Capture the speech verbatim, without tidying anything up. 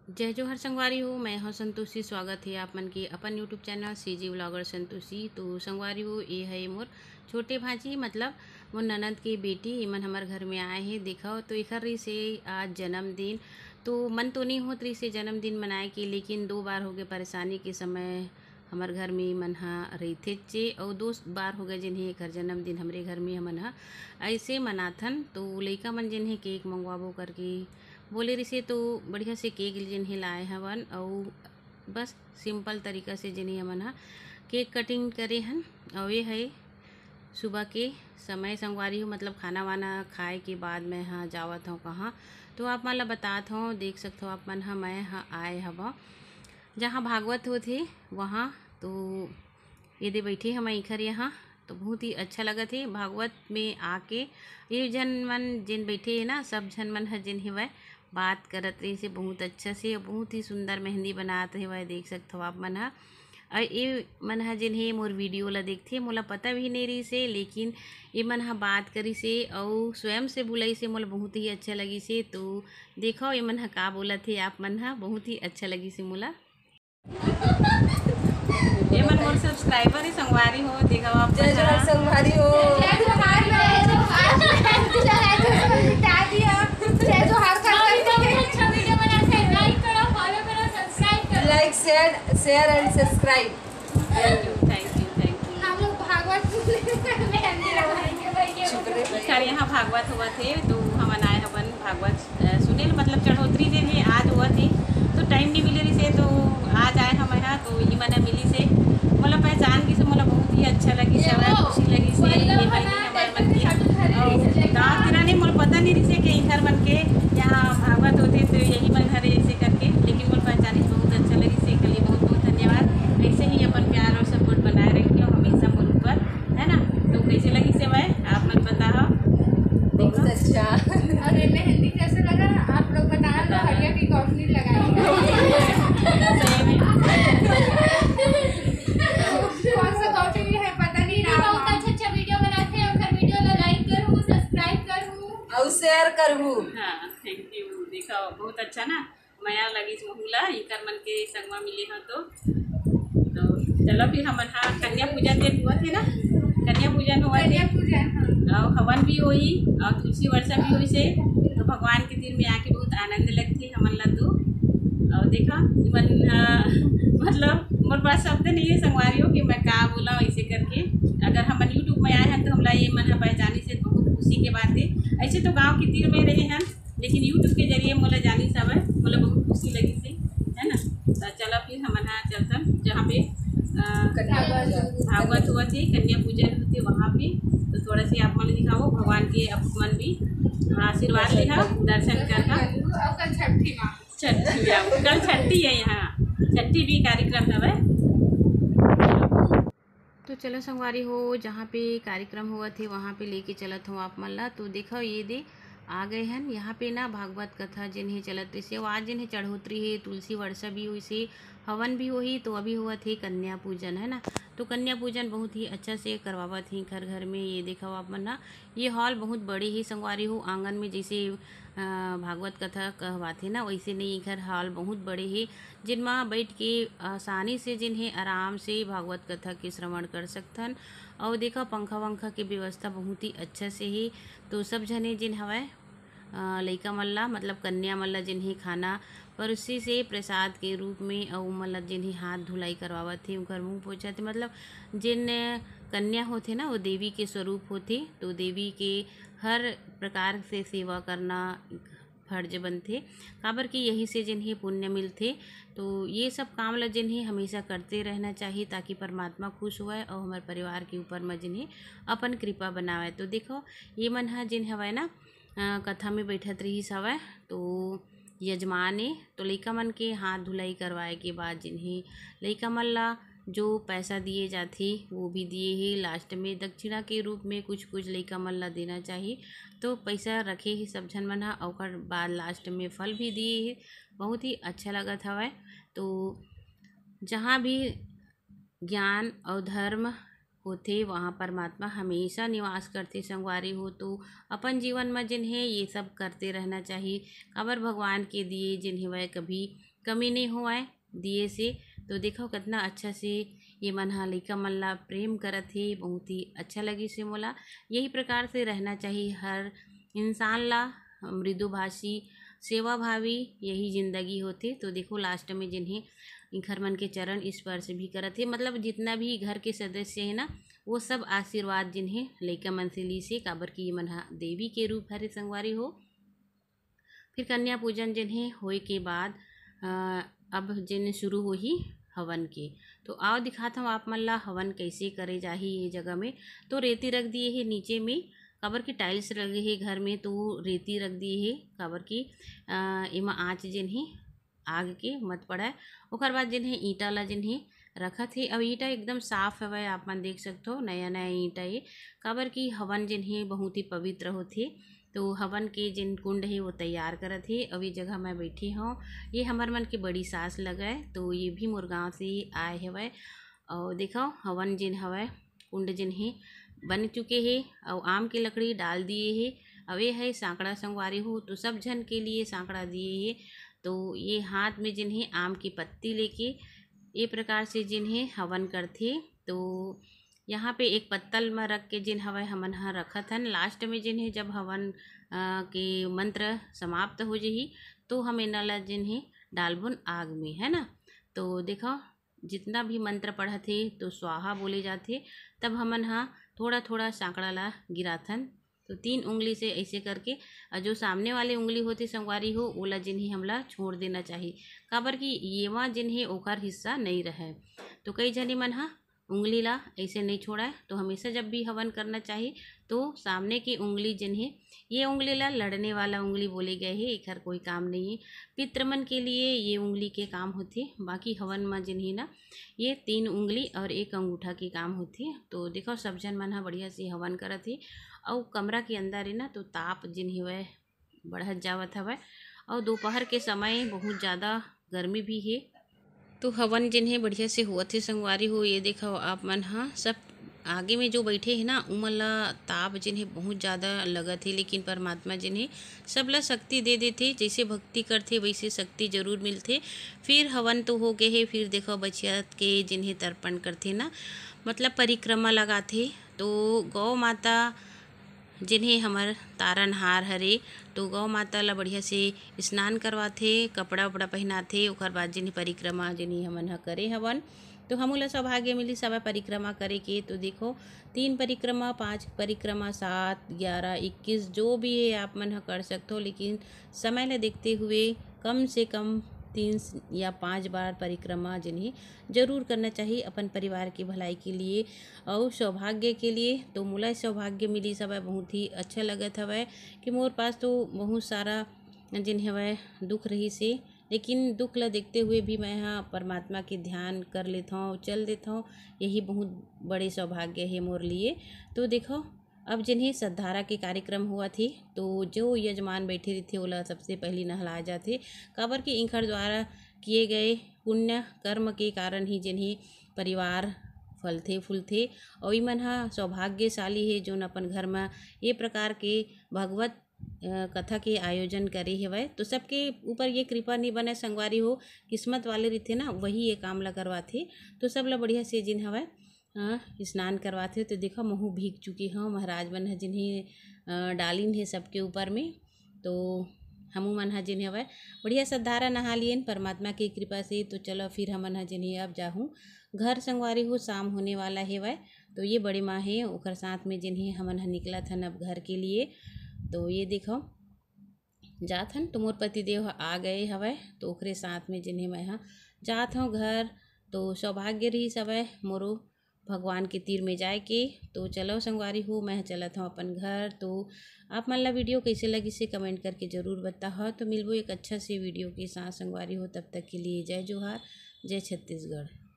जय जोहार संगवारी हो, मैं हूँ संतोषी। स्वागत है आप मन के अपन YouTube channel CG vlogger Santoshi. तो संगवारी हो, ये है मोर छोटे भांजी, मतलब मोर ननद के बेटी। इमन हमर घर में आए हैं, देखो तो एकर रहिसे आज जन्मदिन। तो मन तो नहीं होत रहिसे जन्मदिन मनाए के, लेकिन दो बार हो गए परेशानी के समय हमर घर में मन ह रहिथेचे, अउ दो बार हो गए जिन्हें एकर जन्मदिन हमरे घर में हमन ह ऐसे मनाथन। तो लइका मन जिन्हें केक मंगवाबो करके बोले रिसे, तो बढ़िया से केक जिन्हें लाए हवन, अउ बस सिंपल तरीका से जिन्हें हमन ह केक कटिंग करे हन। अउ ये है सुबह के समय संगवारी हो, मतलब खाना वाना खाए के बाद मैं ह जावत हूँ कहाँ, तो आप मन ला बतात हूँ। देख सकत हो आप मन ह, मैं ह आए हवा जहाँ भागवत होथे वहाँ। तो ये दे बैठे हम इखर यहाँ, तो बहुत ही अच्छा लगत हे भागवत में आके। ये झन मन जिन बैठे हे ना, सब झन मन ह जिन हेवय बात करत रहिसे बहुत अच्छा से, बहुत ही सुंदर मेहंदी बनात हेवय, देख सकत हो आप मन ह। अउ ये मन ह जिन हे मोर वीडियो ला देखथे, मोला पता भी नहीं रहिसे, लेकिन ये मन ह बात करिसे अउ स्वयं से बुलाइसे, मोला बहुत ही अच्छा लगिसे। तो देखो ये मन ह का बोलत हे आप मन ह, बहुत ही अच्छा लगिसे मोला। ये मन मोर सब्सक्राइबर ही संगवारी हो, देखो आप जय जोहार संगवारी हो। जय जोहार, जय जोहार, जय जोहार, जय जोहार। अच्छा वीडियो बनाते हैं, लाइक करो, फॉलो करो, सब्सक्राइब करो। Like, share, share and subscribe। Thank you, thank you, thank you. हम लोग भागवत सुनने में मेहंदी लगाएंगे भाई, ये चुप रहे भाई। सर, यहाँ भागवत हुआ थे तो हमन आए अपन भागवत अ, सुने ल, मतलब चढ़ोतरी जे हे आज होवत हे, तो टाइम नहीं मिले रहिसे, तो आज आए हम यहाँ, तो ई मन ह मिलिसे, मोला पहचान गिसे, मोला बहुत ही अच्छा लगिस, ये हमरा वो खुशी लगिस हे, ये बहिनी हमर मन के। अउ गाँव तेरा नहीं, मोला पता नहीं रहिसे कि इधर मन के यहाँ भागवत होथे, तो यही मन हरे ऐसे करके, लेकिन मोला पहचानिस, बहुत अच्छा लगिस हे, एकर लिए बहुत बहुत धन्यवाद। ऐसे ही अपन प्यार और सपोर्ट बनाए रखियो हमेशा मोर ऊपर, है ना? तो कैसे लगिस हे भाई, आप मन बताओ। बहुत अच्छा। और ये मेहंदी कैसे लगा, आप लोग बताना, तो हरिया की कॉफी लगाई। सही में। कौन सा कॉफी है, पता नहीं, दीदी नाम बहुत है। अच्छा अच्छा वीडियो बनाते हैं, उनका वीडियो ला लाइक करूँ, सब्सक्राइब करूँ। और शेयर करूँ। हाँ, थैंक यू। देखो, बहुत अच्छा ना, मया लगिस महू ला, इकर मन के संगमा मिले हो तो। तो चलो फिर हमन हा कन्या पूजन दिन हुआ थे ना, कन्या पूजन हुआ थे। कन्या पूजन, हाँ। और हवन भी होई और तुलसी वर्षा भी होई से, तो भगवान के तीर में आके बहुत आनंद लगथे हमन ला तो। और देखो, मन, अ, मतलब मोर पास शब्द नहीं है संगवारी हो कि मैं का बोला ऐसे करके। अगर हमन YouTube में आए हैं तो हमला ये मन ह पहचानी से बहुत खुशी के बात है। ऐसे तो गांव के तीर में रहे हैं, लेकिन YouTube के जरिए मोला जानिस हवय, मोला बहुत खुशी लगिस हे, है ना? तो चलो फिर हमन हा चलथन जहाँ पे, अ, कन्या पूजन। भागवत होवत हे, कन्या पूजन होथे वहाँ पे। तो थोड़ा से आप मन दिखाओ, भगवान के आप मन भी आशीर्वाद लेहा, दर्शन करहा। और कल छठी माँ। छठी, कल छठी है यहाँ, छठी भी कार्यक्रम हवय। तो चलो संगवारी हो, जहाँ पे कार्यक्रम होवत हे वहाँ पे लेके चलत हूँ आप मन ला। तो देखो ये दे आ गए हन। यहाँ पे ना भागवत कथा जिन हे चलत रहिसे, अउ आज जिन हे चढ़ोतरी हे, तुलसी वर्षा भी होइसे, हवन भी होही, तो अभी होवत हे कन्या पूजन, है ना। तो कन्या पूजन बहुत ही अच्छा से करवावत हे घर घर में। ये देखो आप मन ना, ये हॉल बहुत बड़े हे संगवारी हो। आंगन में जैसे, अ, भागवत कथा कहवाथे ना, वैसे नहीं, घर हॉल बहुत बड़े हे, जिन म बैठ के आसानी से जिन हे आराम से भागवत कथा के श्रवण कर सकथन। अउ देखा, पंखा वंखा के व्यवस्था बहुत ही अच्छा से हे। तो सब झने जिन हवय, अ, लइका मन ला, मतलब कन्या मन ला जिन हे खाना परोसी से प्रसाद के रूप में, अउ ओमन ला जिन हे हाथ धुलाई करवावत हे, उनकर मुंह पोछत हे। मतलब जिन कन्या होथे ना, वो देवी के स्वरूप होथे, तो देवी के हर प्रकार से सेवा करना फर्ज बनथे, काबर कि यही से जिन हे पुण्य मिलथे। तो ये सब काम ला जिन हे हमेशा करते रहना चाहिए, ताकि परमात्मा खुश होवय और हमारे परिवार के ऊपर म जिन हे अपन कृपा बनावय। तो देखो, ये मन ह जिन हवय ना, अ, कथा में बैठत रहिस हवय, तो यजमान ए, तो लइका मन के हाथ धुलाई करवाए के बाद जिन हे लइका मन ला जो पैसा दिए जाथे, वो भी दिए हे। लास्ट में दक्षिणा के रूप में कुछ कुछ लइका मन ला देना चाही, तो पैसा रखे हे सब झन मन ह, ओकर बाद लास्ट में फल भी दिए हे। बहुत ही अच्छा लगत हवय। तो जहाँ भी ज्ञान और धर्म होथे, वहाँ परमात्मा हमेशा निवास करथे संगवारी हो। तो अपन जीवन म जिन हे ये सब करते रहना चाही, काबर भगवान के दिए जिन हे वह कभी कमी नहीं होवय दिए से। तो देखो कितना अच्छा से ये मन ह लइका मन ला प्रेम करत हे, बहुत ही अच्छा लगिस हे मोला। यही प्रकार से रहना चाही हर इंसान ला, मृदुभाषी, सेवाभावी, यही जिंदगी होथे। तो देखो last में जिन हे इंखर मन के चरण स्पर्श भी करत हे, मतलब जितना भी घर के सदस्य हे ना, वो सब आशीर्वाद जिन हे लइका मन से लीस हे, काबर कि ये मन ह देवी के रूप हरे संगवारी हो। फिर कन्या पूजन जिन हे होए के बाद, अ, अब जिन शुरू होही हवन के। तो आओ दिखात हूँ आप मन ला हवन कैसे करे जाही ये जगह में। तो रेती रख दिए हे नीचे में, काबर कि tiles लगे हे घर में, तो रेती रख दिए हे, काबर कि, अ, एमा आँच जिन हे आग के मत पड़य। ओकर बाद जिन हे ईंटा ला जिन हे रखत हे, अउ ईंटा एकदम साफ हवय, आप मन देख सकथो नया नया ईंटा ये, काबर कि हवन जिन हे बहुत ही पवित्र होथे। तो हवन के जिन कुंड हे वो तैयार करत हे। अउ ये जगह मैं बैठी हूँ, ये हमर मन के बड़ी सास लगय, तो ये भी मोर गाँव से आए हवय। अउ देखो हवन जिन हवय कुंड जिन हे बन चुके हे, अउ आम के लकड़ी डाल दिए हे। अउ ये है सांकड़ा संगवारी हो, तो सब झन के लिए सांकड़ा दिए हे। तो ये हाथ में जिन हे आम की पत्ती लेके ये प्रकार से जिन हे हवन करथे। तो यहाँ पे एक पत्तल म रख के जिन हवय हमन ह रखत हन। Last में जिन हे जब हवन, अ, के मंत्र समाप्त हो जही, तो हम एना ला जिन हे डालबुन आग में, है ना। तो देखो जितना भी मंत्र पढ़त हे तो स्वाहा बोले जाथे, तब हमन ह थोड़ा थोड़ा सांकड़ा ला गिराथन। तो तीन उंगली से ऐसे करके, अउ जो सामने वाले उंगली होथे संगवारी हो, ओला जिन हे हमला छोड़ देना चाही, काबर कि येमा जिन हे ओकर हिस्सा नहीं रहे। तो कई झनी मन ह उंगली ला ऐसे नहीं छोड़य, तो हमेशा जब भी हवन करना चाही तो सामने की उंगली जिन हे, ये उंगली ला लड़ने वाला उंगली बोले गए हे, एकर कोई काम नहीं है। पितृमन के लिए ये उंगली के काम होथे, बाकी हवन म जिन हे ना ये तीन उंगली और एक अंगूठा के काम होथे। तो देखो सब झन मन ह बढ़िया से हवन करत हे, अउ कमरा के अंदर हे ना तो ताप जिन हे वह बढ़त जावत हवय, अउ दोपहर के समय बहुत ज़्यादा गर्मी भी हे। तो हवन जिन हे बढ़िया से होवत हे संगवारी हो। ये देखो आप मन ह सब आगे में जो बैठे हे ना, उमन ला ताप जिन हे बहुत ज़्यादा लगत हे, लेकिन परमात्मा जिन हे सबला शक्ति दे देथे। जैसे भक्ति करथे वैसे शक्ति जरूर मिलथे। फिर हवन तो हो गए हे, फिर देखो बछिया के जिन हे तर्पण करथे ना, मतलब परिक्रमा लगाथे। तो गौ माता जिन हे हमर तारनहार हरे, तो गौ माता ला बढ़िया से स्नान करवाथे, कपड़ा उपड़ा पहनाथे। ओकर बाद जिन हे परिक्रमा जिन हे हमन ह करे हवन, तो हमू ला सौभाग्य मिली सब परिक्रमा करे के। तो देखो तीन परिक्रमा, पाँच परिक्रमा, सात, ग्यारह, इक्कीस, जो भी हे आप मन ह कर सकथो, लेकिन समय ला देखते हुए कम से कम तीन या पाँच बार परिक्रमा जिन हे जरूर करना चाहिए अपन परिवार की भलाई के लिए और सौभाग्य के लिए। तो मोला सौभाग्य मिली सब बहुत ही अच्छा लगत हवय कि मोर पास तो बहुत सारा जिन हवय दुख रही से, लेकिन दुख ला देखते हुए भी मैं ह परमात्मा के ध्यान कर लेथव, चल देथव। यही बहुत बड़े सौभाग्य हे मोर लिए। तो देखो अब जिन हे सद्धारा के कार्यक्रम हुआ थे, तो जो यजमान बैठे रहिथे ओला सबसे पहली नहलाए जाथे, काबर कि इंखर द्वारा किए गए पुण्य कर्म के कारण ही जिन हे परिवार फलथे फूलथे। और इमन ह सौभाग्यशाली हे जोन अपन घर म ये प्रकार के भगवत कथा के आयोजन करे हेवय। तो सबके ऊपर ये कृपा नहीं बने संगवारी हो, किस्मत वाले रहिथे ना वही ये काम ला करवाथे। तो सब ला बढ़िया से जिन हवय स्नान करवाथे। तो देखो महू भीग चुकी हूँ, महाराज मन ह जिन हे डालिन हे सबके ऊपर में। तो हमू मन ह जिन हवय बढ़िया सद्धारा नहा लियन परमात्मा के कृपा से। तो चलो फिर हमन ह जिन हे अब जाहूँ घर संगवारी हो, शाम होने वाला हेवय। तो ये बड़े माँ हे, ओकर साथ में जिन हे हमन ह निकलत हन अब घर के लिए। तो ये देखो जात हन तो मोर पति देव ह आ गए हवय, तो ओकरे साथ में जिन हे मैं ह जात हूँ घर। तो सौभाग्य रही हवय मोरो भगवान के तीर में जाए के। तो चलो संगवारी हो, मैं चलत हूँ अपन घर। तो आप मन ला वीडियो कैसे लगी से कमेंट करके जरूर बताओ। तो मिलबो एक अच्छा से वीडियो के साथ संगवारी हो, तब तक के लिए जय जोहार, जय छत्तीसगढ़।